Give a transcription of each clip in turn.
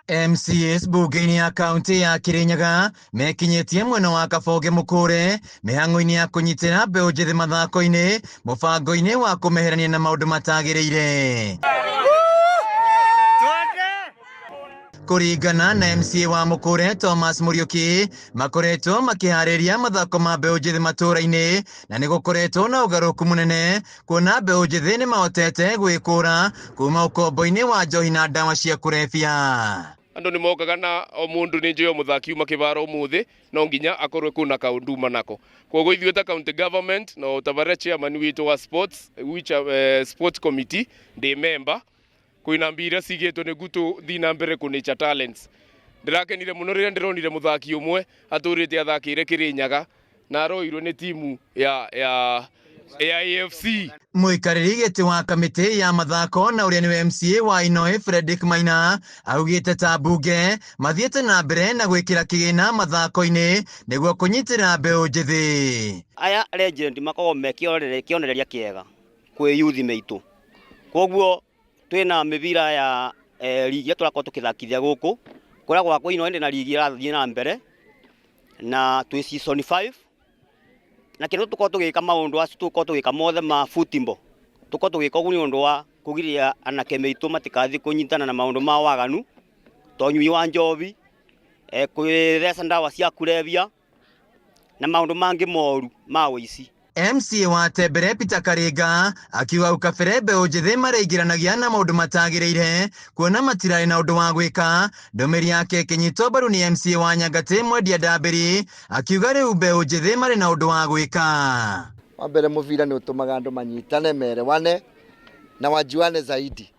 MCAs mbunge-inĩ ya kaunti ya Kirinyaga mekinyĩtie mwena wa Kabonge Mũkũre mĩhang'o-inĩ ya kũnyitĩra mbeũ njĩthĩ mathako-inĩ mũbango-inĩ wa kũmeherania na maũndũ matagĩrĩire. Kũringana na MCA wa Mũkũre Thomas Mũriũki, makoretwo makĩharĩria mathako ma mbeũ njĩthĩ matũũra-inĩ na nĩ gũkoretwo na ũgarũrũku mũnene kuona mbeũ njĩthĩ nĩ mahotete gwĩkũra kuma ũkombo-inĩ wa njohi na ndawa cia kũrebia. Andu nĩ mokaga na o mũndũ nĩ njũĩ o mũthaki uma kĩbaro ũmũthĩ no nginya akorwe kwĩna kaũndũ uma nako. Koguo ithuĩ ta county government na o ta barĩa chairman witũ wa sports, which, sports committee ndĩ member, kwĩna mbia iria cigĩtwo nĩguo tũthiĩ na mbere kũ nurture talents. Ndĩrakenire mũno rĩrĩa ndĩronire mũthaki ũmwe atũrĩte athakĩire Kĩrĩnyaga na aroirwo nĩ timu ya AFC. Mũikarĩri gĩtĩ wa kamĩtĩ ya mathako na ũrĩa nĩwe MCA wa Inoĩ Fredrick Maina augĩte ta mbunge mathiĩte na mbere na gwĩkĩra kĩgĩna mathako-inĩ nĩguo kũnyitĩrĩra mbeũ njĩthĩ. Aya legend makoragwo me kĩonereria kĩega kwĩ youth meitũ, koguo twĩna mĩbira ya ligi ĩrĩa tũrakorwo tũkĩthakithia gũkũ kũrĩa gwakwa Inoĩ ndĩna ligi ĩrathiĩ na mbere na twĩ season 5, na kĩrĩa tũkoragwo tũgĩka maũndũ acio tũkoragwo tũgĩka mothe ma football, tũkoragwo tũgĩka ũguo nĩ ũndũ wa kũgiria anake meitũ matikathiĩ kũnyitana na maũndũ ma waganu ta ũnyui wa njohi, kwĩtheca ndawa cia kulevya na maũndũ mangĩ moru ma ũici. MCA wa Tembere Peter Karinga akiuga hau kabere mbeũ njĩthĩ mareingĩranagia na maũndũ matagĩrĩire kuona matirarĩ na ũndũ wa gwĩka. Ndũmĩrĩri yake ĩkĩnyitwo mbaru nĩ MCA wa Nyangatĩ Mwendia Ndambĩri akiuga rĩu mbeũ njĩthĩ marĩ na ũndũ wa gwĩka. Wa mbere mũbira nĩ ũtũmaga andũ manyitane, merewane na wajuane zaidi,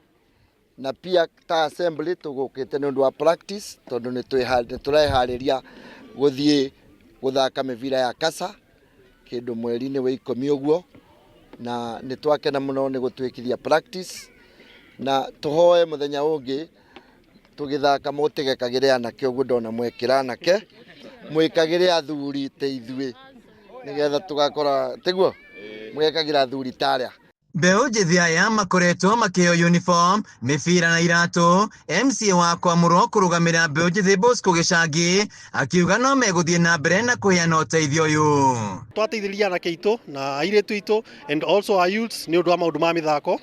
na pia ta assembly tũgũkĩte nĩ ũndũ wa practice tondũ nĩ tũreharĩria gũthiĩ gũthaka mĩbira ya kasa kĩndũ mweri-inĩ wa 10 ũguo, na nĩ twakena mũno nĩ gũtwĩkithia practice, na tũhoe mũthenya ũngĩ tũgĩthaka mũtigekagĩre anake ũguo ndona mwekĩra anake, mwĩkagĩre athuri ta ithuĩ nĩgetha tũgakora tiguo mwekagĩra athuri ta arĩa. Mbeũ njĩthĩ aya makoretwo makĩheo uniform, mĩbira na iratũ. MCA wa kwamũrwo kũrũgamĩrĩra mbeũ njĩthĩ Bosco Gĩcangi akiuga no megũthiĩ na mbere na kũheana ũteithio ũyũ. Twateithĩrĩria anake aitũ na airĩtu aitũ and also our youths nĩ ũndũ wa maũndũ ma mĩthako.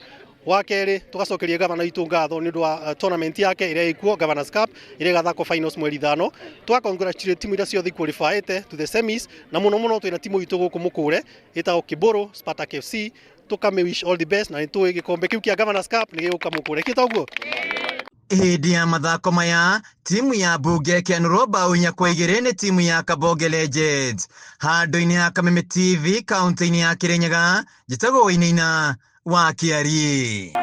Wa kerĩ tũgacokeria gavana witũ ngatho nĩ ũndũ wa tournament yake ĩrĩa ĩkuo Governors Cup ĩrĩa ĩgathakwo finals mweri 5. Tũga congratulate timu iria ciothe qualifyĩte to the semis, na mũno mũno twĩna timu itũ gũkũ Mũkũre ĩtagwo Kĩbũrũ Spartak FC, tũkame wish all the best na nĩ tũĩ gĩkombe kĩu kĩa Governors Cup nĩ gĩgũka Mũkũre kĩ toguo. Hĩndĩ ya mathako maya timu ya mbunge ĩkĩanũrwo bao 4-2 nĩ timu ya Kabonge Legends. Handũ-inĩ ha Kameme TV kaunti-inĩ ya Kirinyaga, njĩtagwo Wainaina wa Kĩariĩ.